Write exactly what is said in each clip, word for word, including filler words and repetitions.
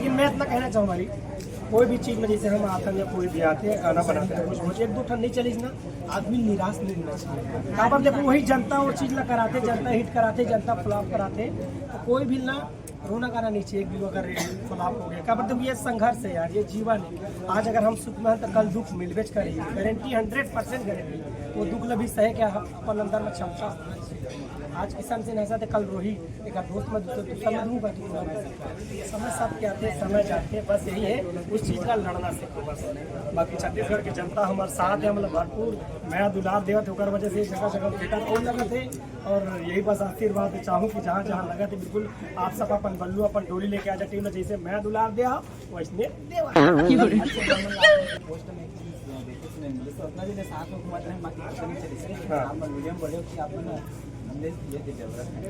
मैं इतना कहना चाहूँ भाई, कोई भी चीज में जैसे हम आते हैं या कोई भी आते हैं, खाना बनाते हैं, कुछ कुछ एक दो ठन नहीं चलिस ना, आदमी निराश नहीं होना चाहिए। काबर देखो, वही जनता वो चीज ला कराथे, जनता हिट कराथे, जनता फ्लॉप कराथे, तो कोई भी ना रोना गाना नहीं चाहिए। एक भी अगर फ्लॉप हो गया, काबर देखो, ये संघर्ष है यार, ये जीवन है। आज अगर हम सुख में हैं तो कल दुख मिलबेच करेगी, गारंटी, हंड्रेड परसेंट गारंटी। वो दुख ला भी सहे के अपन अंदर में क्षमता होना चाहिए। आज किसान से नहीं सहते, कल रोही एक दोस्त में दूसरे दूसरा में दूंगा तो समय सबके आते, समय जाते, बस यही है, उस चीज का लड़ना सीखो बस। बाकी छत्तीसगढ़ की जनता हमारे साथ है, मतलब भरपूर मया दुलार देवत है, ओकर वजह से जगह जगह थिएटर खोल लगा थे। और यही बस आशीर्वाद चाहूँ कि जहाँ जहाँ लगा थे, बिल्कुल आप सब अपन बल्लू, अपन डोली लेके आजा टीम में, जैसे मया दुलार दिया वैसने देवा। पोस्ट में एक चीज, अ, देखने को नहीं मिली, तो अपना जो साथ में घुमाते हैं, बाकी पता नहीं चली। हाँ। आप वीडियो में बोले कि आप ना संदेश दिए थे जरूरत है।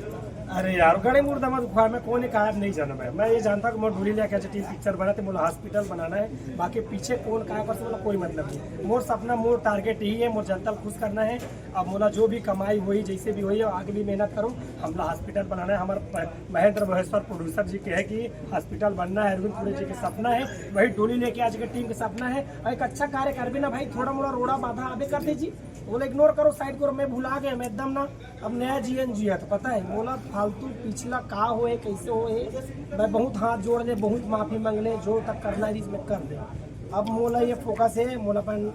अरे यार, गणे मुर्दा मत खुआ, मैं कौन एक आया नहीं जाना मैं। मैं ये जानता कि मैं डोली लेके अच्छा टीम पिक्चर बनाते, मोला हॉस्पिटल बनाना है, बाकी पीछे कौन काय पर से मोला कोई मतलब नहीं। मोर सपना, मोर टारगेट यही है, मोर जनता ल खुश करना है। अब मोला जो भी कमाई होई, जैसे भी होई, आगे भी मेहनत करूँ। हमला हॉस्पिटल बनाना है, हमारे प-, महेंद्र महेश्वर प्रोड्यूसर जी के है कि हॉस्पिटल बनना है, अरविंद पुरी जी के सपना है, वही डोली लेके आज के टीम के सपना है। और एक अच्छा कार्य करबे ना भाई, थोड़ा मोड़ा रोड़ा बाधा आबे करते जी, ओला इग्नोर करो, साइड करो, मैं भुला गया, मैं एकदम ना अब नया जीवन जिया तो पता है मोला फालतू पिछला का होए, कैसे होए, मैं बहुत हाथ जोड़ ले, बहुत माफी मांग ले, जो तक करना है मैं कर दे। अब मोला ये फोकस है, मोला अपन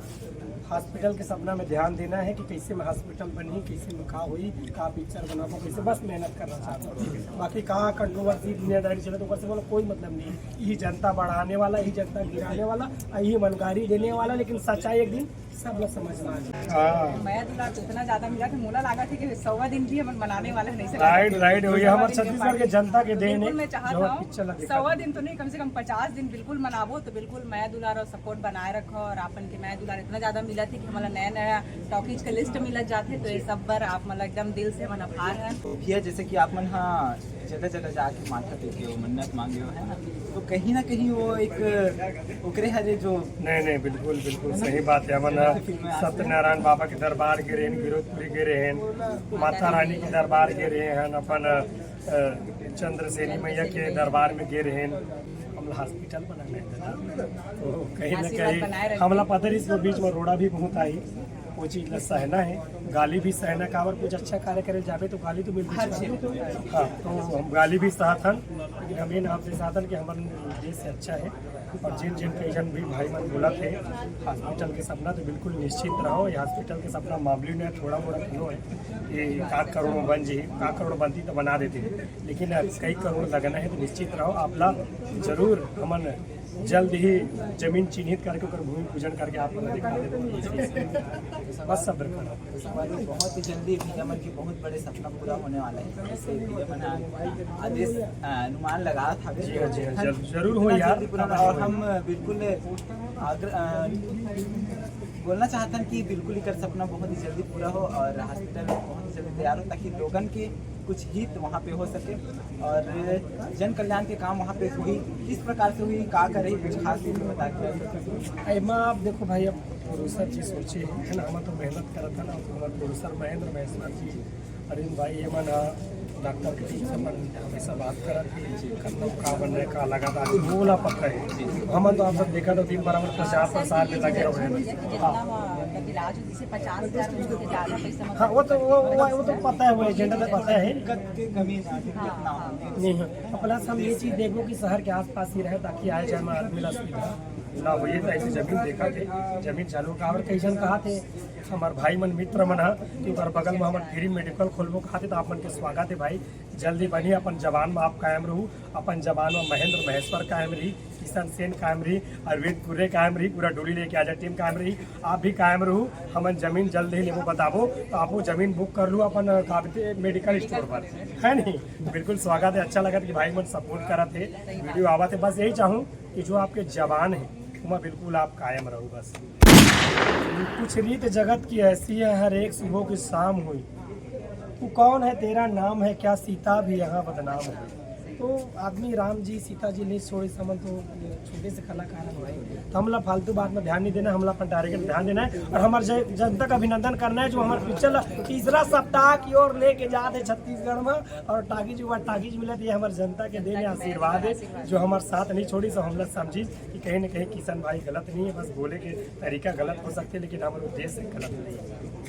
हॉस्पिटल के सपना में ध्यान देना है कि कैसे मैं हॉस्पिटल बनही, कैसे मैं का होई, का पिक्चर बनाबो, कैसे, बस मेहनत करना चाहता हूँ। बाकी का कंट्रोवर्सी दुनियादारी चले तो ओकर से मोला कोई मतलब नहीं। यही जनता बढ़ाने वाला, यही जनता गिराने वाला, यही मन गारी देने वाला, लेकिन सच्चाई एक दिन सब लोग समझ में आ जाए। हाँ। मया दुलार तो इतना ज्यादा मिला कि मोला लगा था कि सौवा दिन भी हमन मनाने वाले हैं, नहीं से राइट, राइट, वही सौवा हमारे दिन के छत्तीसगढ़ के party। जनता के तो देन बिल्कुल है, मैं चाहत जो हूँ, पिक्चर लगा सौवा दिन तो नहीं, कम से कम पचास दिन बिल्कुल मनाबो। तो बिल्कुल मया दुलार और सपोर्ट बनाए रखो, और आपन के मया दुलार इतना ज्यादा मिला थी कि हमारा नया नया टॉकीज का लिस्ट मिलत जाथे, तो ये सब बर आप मतलब एकदम दिल से हमन आभार हैं। तो भैया, जैसे कि आप मन हा जगह जगह जाके माथा टेके हो, मन्नत मांगे हो, है ना, तो कहीं ना कहीं वो एक ओकरे हरे जो नहीं, नहीं, बिल्कुल, बिल्कुल है ना? सही बात है। हमन फिल्म में आते हैं। सत्यनारायण बाबा के दरबार गे रहेन, गिरोधपुरी गे रहेन, माता रानी के दरबार गे रहेन, अपन, अ, चंद्रसेनी मैया के दरबार में गे रहेन, हमला हॉस्पिटल बनाना है दादा। तो कहीं ना आशीर्वाद कहीं बनाए रखें। हमला पता रहिस, इसके बीच में रोड़ा भी बहुत आई, वो चीज ला सहना है, गाली भी सहना, काबर कुछ अच्छा कार्य करे जाबे तो गाली तो मिलती हर है। चीज। हाँ, तो हम गाली भी सहत हन, लेकिन हम ये नाम से सहत हन कि हमारे उद्देश्य अच्छा है। और जिन जिन कई जन भी भाई मन बोलत हे हॉस्पिटल के सपना, तो बिल्कुल निश्चित रहो, ये हॉस्पिटल के सपना मामूली नहीं है, थोड़ा मोड़ा घलो है। ये का करोड़ में बन जी, का करोड़ बनती तो बना देते, लेकिन अब कई करोड़ लगना है, तो निश्चित रहो, आप ला जरूर हमन जल्द ही जमीन चिन्हित करके ओकर भूमि पूजन करके आप मन ला दिखा देबो। बस सब्र करो। बहुत ही जल्दी भैया मन के बहुत बड़े सपना पूरा होने वाला है, जैसे भैया मन आदेश, अ, अनुमान लगा था। जी हाँ, जी हाँ, जरूर, जरूर हो इतना यार। जल्दी पूरा होने वाला है। और हम बिल्कुल आग्रह, अ, बोलना चाहत हन कि बिल्कुल एकर सपना बहुत ही जल्दी पूरा हो और हॉस्पिटल बहुत ही जल्दी तैयार हो, ताकि लोगन के कुछ हित वहाँ पे हो सके और जन कल्याण के काम वहाँ पे हुई, किस प्रकार से हुई, का करे, कुछ खास चीज बता के। एमा आप देखो भाई, अब प्रोड्यूसर जी सोचे है ना, हम तो मेहनत करत है ना, तो हमारे प्रोड्यूसर महेंद्र महेश्वर जी, अरविंद भाई, ये मन ह डॉक्टर के टीम से अपन हमेशा बात करत ही, कब का बनने का लगातार मोला पता है। हम तो आप सब देखा तो दिन बराबर प्रचार प्रसार में लगे रहो। हाँ। हाँ, वो तो, वो, वो, वो तो पता है, वो एजेंडा तो पता है। दिक्कत की कमी ना, दिक्कत ना हो। नहीं, हाँ। प्लस हम ये चीज देखो कि शहर के आसपास ही रहे, ताकि आए जाए में आदमी ला सुविधा ना हो। ये तो ऐसी जमीन देखा थे, जमीन चालू का और कई जन कहा थे, हमार भाई मन, मित्र मन ह कि ओकर बगल में हमन फ्री मेडिकल खोलबो कहा थे, तो आप मन के स्वागत है भाई। जल्दी बनी, अपन जबान में आप कायम रहू, अपन जबान में महेंद्र महेश्वर कायम रही, किशन सेन कायम रही, अरविंद कुर्रे कायम रही, पूरा डोली लेके आजा टीम कायम रही, आप भी कायम रहू। हमन जमीन जल्द ही लेबो बताबो, तो आप वो जमीन बुक कर लू अपन, अ, का बोलथे, मेडिकल स्टोर पर, है नहीं? बिल्कुल स्वागत है, अच्छा लगत कि भाई मन सपोर्ट करत है, वीडियो आवत है। बस यही चाहूँ कि जो आपके जबान है, ओमा बिल्कुल आप कायम रहू बस। कुछ रीत जगत की ऐसी है, हर एक सुबह की शाम हुई। तू कौन है, तेरा नाम है क्या, सीता भी यहाँ बदनाम हुई। तो आदमी राम जी सीता जी नहीं छोड़े, समझ तो छोटे से कलाकार है भाई। तो हमला फालतू बात में ध्यान नहीं देना, हमला अपन टारगेट ध्यान देना है और हमारे जन- जनता का अभिनंदन करना है जो हमारे पिक्चर तीसरा सप्ताह की ओर लेके जाते छत्तीसगढ़ में। और टाकीज हुआ टाकीज मिला, ये हमारे जनता के देने आशीर्वाद है जो हमारे साथ नहीं छोड़ी। सो हमला समझी कि कहीं ना कहीं किशन भाई गलत नहीं है, बस बोले के तरीका गलत हो सकते हैं लेकिन हमारे उद्देश्य गलत नहीं है।